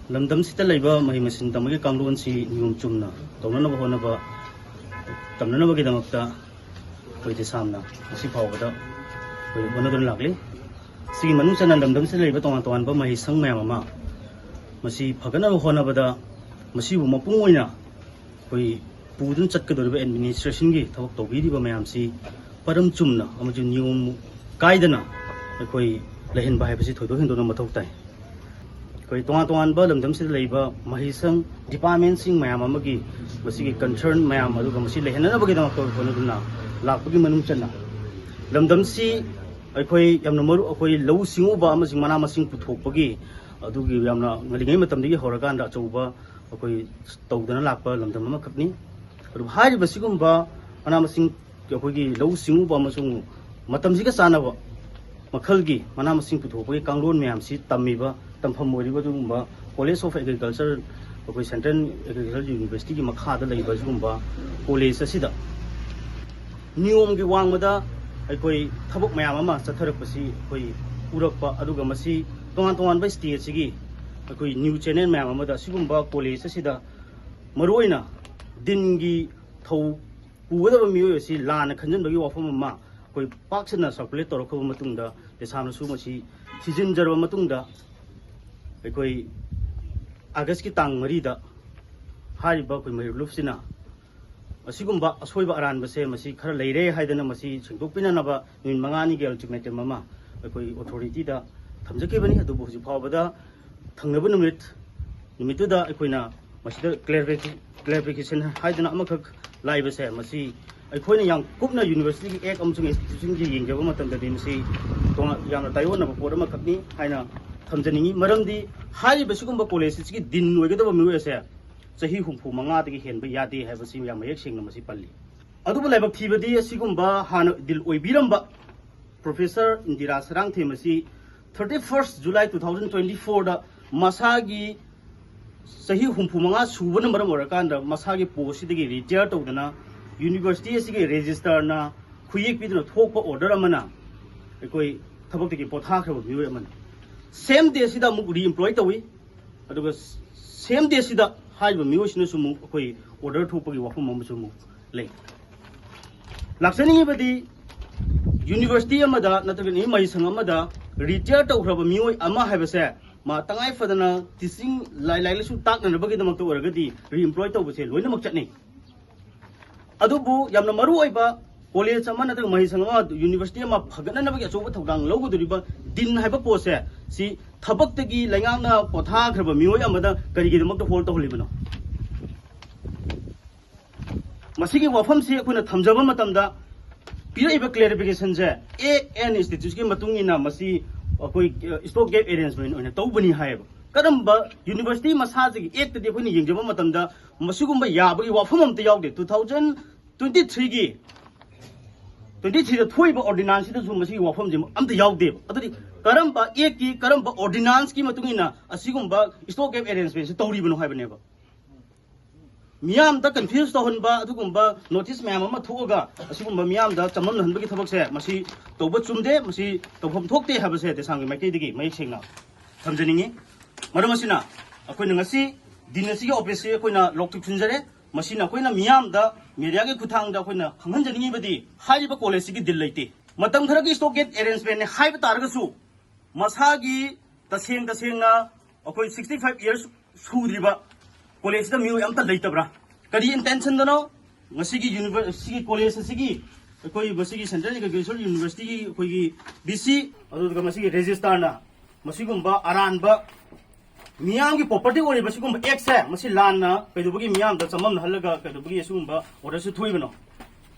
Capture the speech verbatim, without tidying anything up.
ꯂꯝꯗꯝꯁꯤꯗ ꯂꯩꯕ ꯃꯍꯩ ꯃꯁꯤꯡ ꯇꯝꯕꯒꯤ ꯀꯥꯡꯂꯣꯟꯁꯤ ꯅꯤꯌꯣꯝ ꯆꯨꯝꯅ ꯇꯧꯅꯅꯕ ꯍꯣꯠꯅꯕ, ꯇꯝꯅꯅꯕꯒꯤꯗꯃꯛꯇ ꯑꯩꯈꯣꯏ ꯗꯦꯁꯥꯝꯅ ꯉꯁꯤ ꯐꯥꯎꯕꯗ ꯑꯩꯈꯣꯏ ꯍꯣꯠꯅꯗꯨꯅ ꯂꯥꯛꯂꯤ꯫ ꯁꯤꯒꯤ ꯃꯅꯨꯡ ꯆꯟꯅ ꯂꯝꯗꯝꯁꯤꯗ ꯂꯩꯔꯤꯕ ꯇꯣꯉꯥꯟ ꯇꯣꯉꯥꯟꯕ ꯃꯍꯩꯁꯪ ꯃꯌꯥꯝ ꯑꯃ ꯃꯁꯤ ꯐꯒꯠꯅꯕ ꯍꯣꯠꯅꯕꯗ ꯃꯁꯤꯕꯨ ꯃꯄꯨꯡ ꯑꯣꯏꯅ ꯑꯩꯈꯣꯏ ꯄꯨꯗꯨꯅ ꯆꯠꯀꯗꯧꯔꯤꯕ ꯑꯦꯗꯃꯤꯅꯤꯁꯇ꯭ꯔꯦꯁꯟꯒꯤ ꯊꯕꯛ ꯇꯧꯕꯤꯔꯤꯕ ꯃꯌꯥꯝꯁꯤ ꯃꯔꯝ ꯆꯨꯝꯅ ꯑꯃꯁꯨꯡ ꯅꯤꯌꯣꯝ ꯀꯥꯏꯗꯅ ꯑꯩꯈꯣꯏ ꯂꯩꯍꯟꯕ ꯍꯥꯏꯕꯁꯤ ꯊꯣꯏꯗꯣꯛ ꯍꯦꯟꯗꯣꯛꯅ ꯃꯊꯧ ꯇꯥꯏ꯫ ꯑꯩꯈꯣꯏ ꯇꯣꯉꯥꯟ ꯇꯣꯉꯥꯟꯕ ꯂꯝꯗꯝꯁꯤꯗ ꯂꯩꯕ ꯃꯍꯩꯁꯪ ꯗꯤꯄꯥꯔꯠꯃꯦꯟꯁꯤꯡ ꯃꯌꯥꯝ ꯑꯃꯒꯤ ꯃꯁꯤꯒꯤ ꯀꯟꯁꯔꯟ ꯃꯌꯥꯝ ꯑꯗꯨꯒ ꯃꯁꯤ ꯂꯩꯍꯟꯅꯅꯕꯒꯤꯗꯃꯛꯇ ꯍꯣꯠꯅꯗꯨꯅ ꯂꯥꯛꯄꯒꯤ ꯃꯅꯨꯡ ꯆꯟꯅ ꯂꯝꯗꯝꯁꯤ ꯑꯩꯈꯣꯏ ꯌꯥꯝꯅ ꯃꯔꯨ ꯑꯩꯈꯣꯏ ꯂꯧꯎ ꯁꯤꯡꯎꯕ ꯑꯃꯁꯨꯡ ꯃꯅꯥ ꯃꯁꯤꯡ ꯄꯨꯊꯣꯛꯄꯒꯤ ꯑꯗꯨꯒꯤ ꯌꯥꯝꯅ ꯉꯜꯂꯤꯉꯩ ꯃꯇꯝꯗꯒꯤ ꯍꯧꯔꯀꯥꯟꯗ ꯑꯆꯧꯕ ꯑꯩꯈꯣꯏ ꯇꯧꯗꯅ ꯂꯥꯛꯄ ꯂꯝꯗꯝ ꯑꯃꯈꯛꯅꯤ꯫ ꯑꯗꯨꯕꯨ ꯍꯥꯏꯔꯤꯕ ꯁꯤꯒꯨꯝꯕ ꯃꯅꯥ ꯃꯁꯤꯡ ꯑꯩꯈꯣꯏꯒꯤ ꯂꯧꯎ ꯁꯤꯡꯎꯕ ꯑꯃꯁꯨꯡ ꯃꯇꯝꯁꯤꯒ ꯆꯥꯟꯅꯕ ꯃꯈꯜꯒꯤ ꯃꯅꯥ ꯃꯁꯤꯡ ꯄꯨꯊꯣꯛꯄꯒꯤ ꯀꯥꯡꯂꯣꯟ ꯃꯌꯥꯝꯁꯤ ꯇꯝꯃꯤꯕ ꯇꯝꯐꯝ ꯑꯣꯏꯔꯤꯕ ꯑꯗꯨꯒꯨꯝꯕ College of Agriculture, ꯑꯩꯈꯣꯏ Central Agriculture Universityꯒꯤ ꯃꯈꯥꯗ ꯂꯩꯕ ꯁꯤꯒꯨꯝꯕ ꯀꯣꯂꯦꯖ ꯑꯁꯤꯗ ꯅꯤꯌꯣꯝꯒꯤ ꯋꯥꯡꯃꯗ ꯑꯩꯈꯣꯏ ꯊꯕꯛ ꯃꯌꯥꯝ ꯑꯃ ꯆꯠꯊꯔꯛꯄꯁꯤ ꯑꯩꯈꯣꯏ ꯎꯔꯛꯄ, ꯑꯗꯨꯒ ꯃꯁꯤ ꯇꯣꯉꯥꯟ ꯇꯣꯉꯥꯟꯕ ꯁ꯭ꯇꯦꯠꯁꯤꯒꯤ ꯑꯩꯈꯣꯏ ꯅ꯭ꯌꯨꯁ ꯆꯦꯅꯦꯜ ꯃꯌꯥꯝ ꯑꯃꯗ ꯑꯁꯤꯒꯨꯝꯕ ꯀꯣꯂꯦꯖ ꯑꯁꯤꯗ ꯃꯔꯨꯑꯣꯏꯅ ꯗꯤꯟꯒꯤ ꯊꯧ ꯄꯨꯒꯗꯕ ꯃꯤꯑꯣꯏ ꯑꯁꯤ ꯂꯥꯟꯅ ꯈꯟꯖꯟꯕꯒꯤ ꯋꯥꯐꯝ ꯑꯃ ꯑꯩꯈꯣꯏ ꯄꯥꯛ ꯁꯟꯅ ꯁꯔꯀꯨꯂꯦꯠ ꯇꯧꯔꯛꯈ꯭ꯔꯕ ꯃꯇꯨꯡꯗ, ꯗꯦꯁꯥꯝꯅꯁꯨ ꯃꯁꯤ ꯊꯤꯖꯤꯟꯖꯔꯕ ꯃꯇꯨꯡꯗ, ꯑꯩꯈꯣꯏ ꯑꯥꯒꯁꯀꯤ ꯇꯥꯡ ꯃꯔꯤꯗ ꯍꯥꯏꯔꯤꯕ ꯑꯩꯈꯣꯏ ꯃꯍꯩꯔꯣꯏ ꯂꯨꯞꯁꯤꯅ ꯑꯁꯤꯒꯨꯝꯕ ꯑꯁꯣꯏꯕ ꯑꯔꯥꯟꯕꯁꯦ ꯃꯁꯤ ꯈꯔ ꯂꯩꯔꯦ ꯍꯥꯏꯗꯅ ꯃꯁꯤ ꯁꯦꯡꯗꯣꯛꯄꯤꯅꯅꯕ ꯅꯨꯃꯤꯠ ꯃꯉꯥꯅꯤꯒꯤ ꯑꯜꯇꯤꯃꯦꯇꯝ ꯑꯃ ꯑꯩꯈꯣꯏ ꯑꯣꯊꯣꯔꯤꯇꯤꯗ ꯊꯝꯖꯈꯤꯕꯅꯤ꯫ ꯑꯗꯨꯕꯨ ꯍꯧꯖꯤꯛ ꯐꯥꯎꯕꯗ ꯊꯪꯅꯕ ꯅꯨꯃꯤꯠ, ꯅꯨꯃꯤꯠꯇꯨꯗ ꯑꯩꯈꯣꯏꯅ ꯃꯁꯤꯗ ꯀ꯭ꯂꯦꯔꯤꯐꯤꯀꯦꯁꯟ ꯍꯥꯏꯗꯅ ꯑꯃꯈꯛ ꯂꯥꯛꯏꯕꯁꯦ, ꯃꯁꯤ ꯑꯩꯈꯣꯏꯅ ꯌꯥꯝ ꯀꯨꯞꯅ ꯌꯨꯅꯤꯚꯔꯁꯤꯇꯤꯒꯤ ꯑꯦꯛ ꯑꯃꯁꯨꯡ ꯏꯟꯁꯇꯤꯇ꯭ꯌꯨꯁꯟꯒꯤ ꯌꯦꯡꯖꯕ ꯃꯇꯝꯗꯗꯤ ꯃꯁꯤ ꯇꯣꯉꯥꯟ, ꯌꯥꯝꯅ ꯇꯥꯏꯑꯣꯟꯅꯕ ꯄꯣꯠ ꯑꯃꯈꯛꯅꯤ ꯍꯥꯏꯅ ꯊꯝꯖꯅꯤꯡꯉꯤ꯫ ꯃꯔꯝꯗꯤ ꯍꯥꯏꯔꯤꯕ ꯁꯤꯒꯨꯝꯕ ꯀꯣꯂꯦꯖ ꯑꯁꯤꯒꯤ ꯗꯤꯟ ꯑꯣꯏꯒꯗꯕ ꯃꯤꯑꯣꯏ ꯑꯁꯦ ꯆꯍꯤ ꯍꯨꯝꯐꯨ ꯃꯉꯥꯗꯒꯤ ꯍꯦꯟꯕ ꯌꯥꯗꯦ ꯍꯥꯏꯕꯁꯤ ꯌꯥꯝ ꯃꯌꯦꯛ ꯁꯦꯡꯅ ꯃꯁꯤ ꯄꯜꯂꯤ꯫ ꯑꯗꯨꯕꯨ ꯂꯥꯏꯕꯛ ꯊꯤꯕꯗꯤ ꯑꯁꯤꯒꯨꯝꯕ ꯍꯥꯟꯅ ꯗꯤꯟ ꯑꯣꯏꯕꯤꯔꯝꯕ ꯄ꯭ꯔꯣꯐꯦꯁꯔ ꯏꯟꯗꯤꯔꯥ ꯁꯔꯥꯡꯊꯦꯝ ꯑꯁꯤ thirty first July two thousand twenty fourꯗ ꯃꯁꯥꯒꯤ ꯆꯍꯤ ꯍꯨꯝꯐꯨ ꯃꯉꯥ ꯁꯨꯕꯅ ꯃꯔꯝ ꯑꯣꯏꯔꯀꯥꯟꯗ ꯃꯁꯥꯒꯤ ꯄꯣꯁꯁꯤꯗꯒꯤ ꯔꯤꯇꯥꯌꯔ ꯇꯧꯗꯅ ꯌꯨꯅꯤꯚꯔꯁꯤꯇꯤ ꯑꯁꯤꯒꯤ ꯔꯦꯖꯤꯁꯇꯔꯅ ꯈꯨꯌꯦꯛ ꯄꯤꯗꯨꯅ ꯊꯣꯛꯄ ꯑꯣꯔꯗꯔ ꯑꯃꯅ ꯑꯩꯈꯣꯏ ꯊꯕꯛꯇꯒꯤ ꯄꯣꯊꯥꯈ꯭ꯔꯕ ꯃꯤꯑꯣꯏ ꯑꯃꯅꯤ꯫ ꯁꯦꯝ ꯗꯦꯁꯤꯗ ꯑꯃꯨꯛ ꯔꯤꯑꯦꯝꯄ꯭ꯂꯣꯏ ꯇꯧꯏ꯫ ꯑꯗꯨꯒ ꯁꯦꯝ ꯗꯦꯁꯤꯗ ꯍꯥꯏꯔꯤꯕ ꯃꯤꯑꯣꯏꯁꯤꯅꯁꯨ ꯑꯃꯨꯛ ꯑꯩꯈꯣꯏ ꯑꯣꯔꯗꯔ ꯊꯣꯛꯄꯒꯤ ꯋꯥꯐꯝ ꯑꯃꯁꯨ ꯑꯃꯨꯛ ꯂꯩ꯫ ꯂꯥꯛꯆꯅꯤꯡꯉꯤꯕꯗꯤ ꯌꯨꯅꯤꯚꯔꯁꯤꯇꯤ ꯑꯃꯗ ꯅꯠꯇ꯭ꯔꯒ ꯃꯍꯩꯁꯪ ꯑꯃꯗ ꯔꯤꯇꯥꯌꯔ ꯇꯧꯈ꯭ꯔꯕ ꯃꯤꯑꯣꯏ ꯑꯃ ꯍꯥꯏꯕꯁꯦ ꯃꯥ ꯇꯉꯥꯏ ꯐꯗꯅ ꯇꯤꯆꯤꯡ ꯂꯥꯏ ꯂꯥꯏꯔꯤꯛ ꯂꯥꯏꯁꯨ ꯇꯥꯛꯅꯅꯕꯒꯤꯗꯃꯛꯇ ꯑꯣꯏꯔꯒꯗꯤ ꯔꯤꯑꯦꯝꯄ꯭ꯂꯣꯏ ꯇꯧꯕꯁꯦ ꯂꯣꯏꯅꯃꯛ ꯆꯠꯅꯩ꯫ ꯑꯗꯨꯕꯨ ꯌꯥꯝꯅ ꯃꯔꯨ ꯑꯣꯏꯕ ꯀꯣꯂꯦꯖ ꯑꯃ ꯅꯠꯇ꯭ꯔꯒ ꯃꯍꯩꯁꯪ ꯑꯃ, ꯌꯨꯅꯤꯚꯔꯁꯤꯇꯤ ꯑꯃ ꯐꯒꯠꯅꯅꯕꯒꯤ ꯑꯆꯧꯕ ꯊꯧꯗꯥꯡ ꯂꯧꯒꯗꯧꯔꯤꯕ ꯗꯤꯟ ꯍꯥꯏꯕ ꯄꯣꯠꯁꯦ ꯁꯤ ꯊꯕꯛꯇꯒꯤ ꯂꯩꯉꯥꯛꯅ ꯄꯣꯊꯥꯈ꯭ꯔꯕ ꯃꯤꯑꯣꯏ ꯑꯃꯗ ꯀꯔꯤꯒꯤꯗꯃꯛꯇ ꯍꯣꯜ ꯇꯧꯍꯜꯂꯤꯕꯅꯣ? ꯃꯁꯤꯒꯤ ꯋꯥꯐꯝꯁꯤ ꯑꯩꯈꯣꯏꯅ ꯊꯝꯖꯕ ꯃꯇꯝꯗ ꯄꯤꯔꯛꯏꯕ ꯀ꯭ꯂꯦꯔꯤꯐꯤꯀꯦꯁꯟꯁꯦ ꯑꯦꯛ ꯑꯦꯟ ꯏꯟꯁꯇꯤꯇ꯭ꯌꯨꯠꯀꯤ ꯃꯇꯨꯡ ꯏꯟꯅ ꯃꯁꯤ ꯑꯩꯈꯣꯏ ꯁ꯭ꯇꯣꯞ ꯒꯦꯞ ꯑꯦꯔꯦꯟꯖꯃꯦꯟ ꯑꯣꯏꯅ ꯇꯧꯕꯅꯤ ꯍꯥꯏꯌꯦꯕ꯫ ꯀꯔꯝꯕ ꯌꯨꯅꯤꯚꯔꯁꯤꯇꯤ ꯃꯁꯥꯁꯤꯒꯤ ꯑꯦꯛꯇꯗꯤ ꯑꯩꯈꯣꯏꯅ ꯌꯦꯡꯖꯕ ꯃꯇꯝꯗ ꯃꯁꯤꯒꯨꯝꯕ ꯌꯥꯕꯒꯤ ꯋꯥꯐꯝ ꯑꯝꯇ ꯌꯥꯎꯗꯦ꯫ ꯇꯨ ꯊꯥꯎꯖꯟ ꯇ꯭ꯋꯦꯟꯇꯤ ꯊ꯭ꯔꯤꯒꯤ ꯇ꯭ꯋꯦꯟꯇꯤ ꯊ꯭ꯔꯤꯗ ꯊꯣꯛꯏꯕ ꯑꯣꯔꯗꯤꯅꯥꯟꯁꯁꯤꯗꯁꯨ ꯃꯁꯤꯒꯤ ꯋꯥꯐꯝꯁꯦ ꯑꯝꯇ ꯌꯥꯎꯗꯦꯕ꯫ ꯑꯗꯨꯗꯤ ꯀꯔꯝꯕ ꯑꯦꯛꯀꯤ, ꯀꯔꯝꯕ ꯑꯣꯔꯗꯤꯅꯥꯟꯁꯀꯤ ꯃꯇꯨꯡ ꯏꯟꯅ ꯑꯁꯤꯒꯨꯝꯕ ꯁ꯭ꯇꯣꯞ ꯒꯦꯞ ꯑꯦꯔꯦꯟꯖꯃꯦꯟꯁꯤ ꯇꯧꯔꯤꯕꯅꯣ ꯍꯥꯏꯕꯅꯦꯕ꯫ ꯃꯤꯌꯥꯝꯗ ꯀꯟꯐ꯭ꯌꯨꯁ ꯇꯧꯍꯟꯕ ꯑꯗꯨꯒꯨꯝꯕ ꯅꯣꯇꯤꯁ ꯃꯌꯥꯝ ꯑꯃ ꯊꯣꯛꯑꯒ ꯑꯁꯤꯒꯨꯝꯕ ꯃꯤꯌꯥꯝꯗ ꯆꯃꯝꯅꯍꯟꯕꯒꯤ ꯊꯕꯛꯁꯦ ꯃꯁꯤ ꯇꯧꯕ ꯆꯨꯝꯗꯦ, ꯃꯁꯤ ꯇꯧꯐꯝ ꯊꯣꯛꯇꯦ ꯍꯥꯏꯕꯁꯦ ꯗꯦꯁꯥꯝꯒꯤ ꯃꯥꯏꯀꯩꯗꯒꯤ ꯃꯌꯦꯛ ꯁꯦꯡꯅ ꯊꯝꯖꯅꯤꯡꯉꯤ꯫ ꯃꯔꯝ ꯑꯁꯤꯅ ꯑꯩꯈꯣꯏꯅ ꯉꯁꯤ ꯗꯤꯟ ꯑꯁꯤꯒꯤ ꯑꯣꯐꯤꯁꯁꯤ ꯑꯩꯈꯣꯏꯅ ꯂꯥꯎꯊꯣꯛ ꯊꯤꯟꯖꯔꯦ꯫ ꯃꯁꯤꯅ ꯑꯩꯈꯣꯏꯅ ꯃꯤꯌꯥꯝꯗ ꯃꯦꯗꯤꯌꯥꯒꯤ ꯈꯨꯠꯊꯥꯡꯗ ꯑꯩꯈꯣꯏꯅ ꯈꯪꯍꯟꯖꯅꯤꯡꯉꯤꯕꯗꯤ ꯍꯥꯏꯔꯤꯕ ꯀꯣꯂꯦꯖꯁꯤꯒꯤ ꯗꯤꯜ ꯂꯩꯇꯦ꯫ ꯃꯇꯝ ꯈꯔꯒꯤ ꯁ꯭ꯇꯣꯞ ꯒꯦꯞ ꯑꯦꯔꯦꯟꯖꯃꯦꯟꯅꯦ ꯍꯥꯏꯕ ꯇꯥꯔꯒꯁꯨ ꯃꯁꯥꯒꯤ ꯇꯁꯦꯡ ꯇꯁꯦꯡꯅ ꯑꯩꯈꯣꯏ ꯁꯤꯛꯁꯇꯤ ꯐꯥꯏꯚ ꯏꯌꯔꯁ ꯁꯨꯗ꯭ꯔꯤꯕ ꯀꯣꯂꯦꯖꯁꯤꯗ ꯃꯤꯑꯣꯏ ꯑꯝꯇ ꯂꯩꯇꯕ꯭ꯔꯥ? ꯀꯔꯤ ꯏꯟꯇꯦꯟꯁꯟꯗꯅꯣ ꯉꯁꯤꯒꯤ ꯌꯨꯅꯤꯚꯔ-, ꯁꯤꯒꯤ ꯀꯣꯂꯦꯖ ꯑꯁꯤꯒꯤ, ꯑꯩꯈꯣꯏ ꯃꯁꯤꯒꯤ ꯁꯦꯟꯇ꯭ꯔꯦꯜ ꯑꯦꯒ꯭ꯔꯤꯀꯜꯆꯔ ꯌꯨꯅꯤꯚꯔꯁꯤꯇꯤꯒꯤ ꯑꯩꯈꯣꯏꯒꯤ ꯚꯤ ꯁꯤ, ꯑꯗꯨꯒ ꯃꯁꯤꯒꯤ ꯔꯦꯖꯤꯁꯇ꯭ꯔꯥꯔꯅ ꯃꯁꯤꯒꯨꯝꯕ ꯑꯔꯥꯟꯕ ꯃꯤꯌꯥꯝꯒꯤ ꯄ꯭ꯔꯣꯄꯔꯇꯤ ꯑꯣꯏꯔꯤꯕ ꯁꯤꯒꯨꯝꯕ ꯑꯦꯛꯁꯦ ꯃꯁꯤ ꯂꯥꯟꯅ ꯀꯩꯗꯧꯕꯒꯤ ꯃꯤꯌꯥꯝꯗ ꯆꯃꯝꯅꯍꯜꯂꯒ ꯀꯩꯗꯧꯕꯒꯤ ꯑꯁꯤꯒꯨꯝꯕ ꯑꯣꯔꯗꯔꯁꯤ ꯊꯣꯛꯏꯕꯅꯣ?